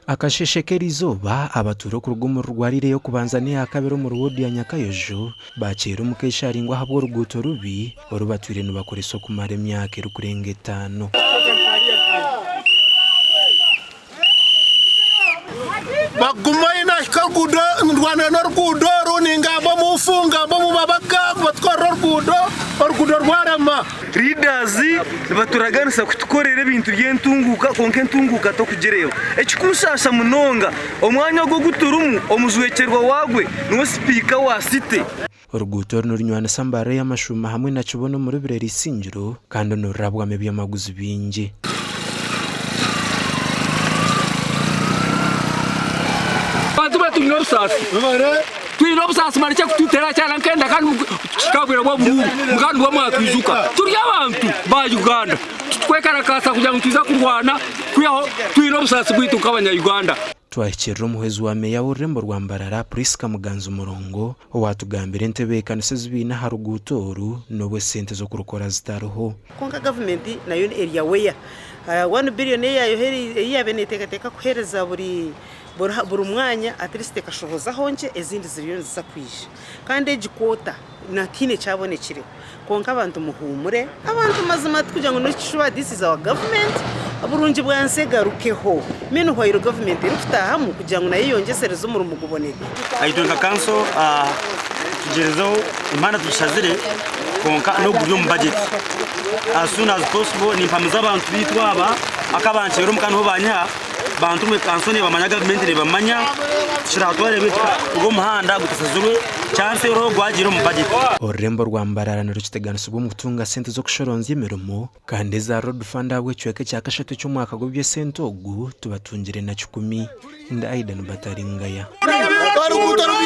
Akasheeshe k'eriizooba, abatuura okuruga omuri rwariro ey'okubanza n'eyakabiri omuri woodi ya Nyakayojo baakiira omu keesharingo ahabw'oruguuto rubi oru batwire nibakoresa okumara emyaka erikurenga etaano. Baguma ahi naahika oruguudo, ndwanire n'oruguudo oru, ningamba omu nfu, ngamba omu mabaga ngu batukorere oruguudo, oruguudo rwarema. Leaders nibaturaganisa kutukorera ebintu by'entunguuka kwonka entunguuka tokugireeba. Ekikunshasha munonga omwanya ogu oguturimu omujwekyerwa wagwe niwe sipiika wa city. Oruguuto oru nirunywanisa Mbarara ey'amashuuma hamwe na Kibona omuri Birere Isingiro kandi nirurabwamu eby'amaguzi bingi. Bantu mwe twine obusaasi twine obusaasi marekye kututeera kyana nkenda kandi kikaba bwire bw'obuhuuru mukaba nibwo mwatwijuka turi abantu ba Uganda titwekarakaasa kugira ngu nitwiza kurwana kwihaho twine obusaasi bwaitu nk'abanya Uganda. Twahikirira omuhwezi wa meeya w'orurembo rwa Mbarara, Prisca Muganzi Murongo, owaatugambira entebeekanisa ezi baine aha ruguuto oru n'obu esente z'okurukora zitariho. Kwonka gavumenti nayo eri aware. One billion ei yaabaire neeteekateeka kuheereza buri buri mwanya at least ekashohozaho nkye ezindi ziriyo niziza kwija. Kandi egi kwota tihaine ekyabonekireho. Kwonka abantu muhuumure. Abantu mazima tikugira ngu n'ekishuba this is our government burungi bwansi egarukeho. Meanwhile government erikutaahamu kugira ngu nayo eyongyesereze omurimo gubonere. Itwe nka kanso tugyerizeho emihanda tugishazire kwonka n'oguri omu budget as soon as possible nimpamiza abantu baitu aba akabankyera omuka niho banyiha Bantu mwe kanso nebamanya gavumenti nebamanya tikirahatwareba eki ogu omuhanda gutashazirwe chance eriho gwagiire omu budget. Orurembo rwa Mbarara nirukiteganisibwa omu kutunga sente z'okushoronzya emirimo kandi eza Road Fund ahabw'ekicweka ekya kashatu eky'omwaka gw'eby'esente ogu tibatungire na kikumi. Ndi Aidan Bataringaya. Oruguuto rubi.